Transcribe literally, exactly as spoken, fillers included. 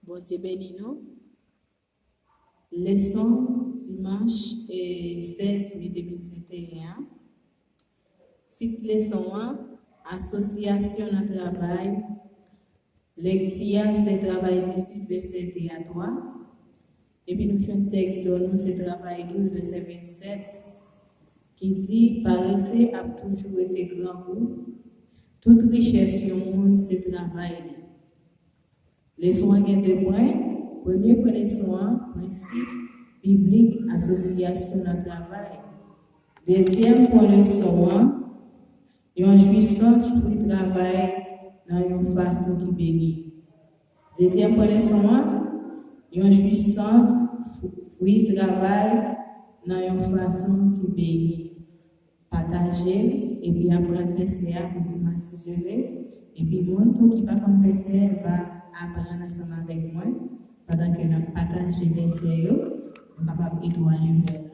Bondye beni nou. Leson dimanch e sèz me de mil venteyen an. Tit leson an, Asosyasyon nan travay. Lekti a se Travay dizuit, vèsè de a twa. Epi nou jwenn tèks dò nou se Travay douz, vèsè vennsèt, ki di, parese ap toujou rete grangou. Tout richès yon moun se travay li. Leson an gen de pwen. Premye pwen leson an, prensip biblik asosyasyon nan travay. Dezyèm pwen leson an, yon jwisans fwi travay nan yon fason ki beni. Dezyèm pwen leson an, yon jwisans fwi travay nan yon fason ki beni. Pataje l, epi aprann vèsè a pou dimanch si Dye vle. Epi moun tou ki pa konn vèsè va aprann ansanm avèk mwen pandan ke n ap pataje vèsè yo. Nou kapab ede w ale vè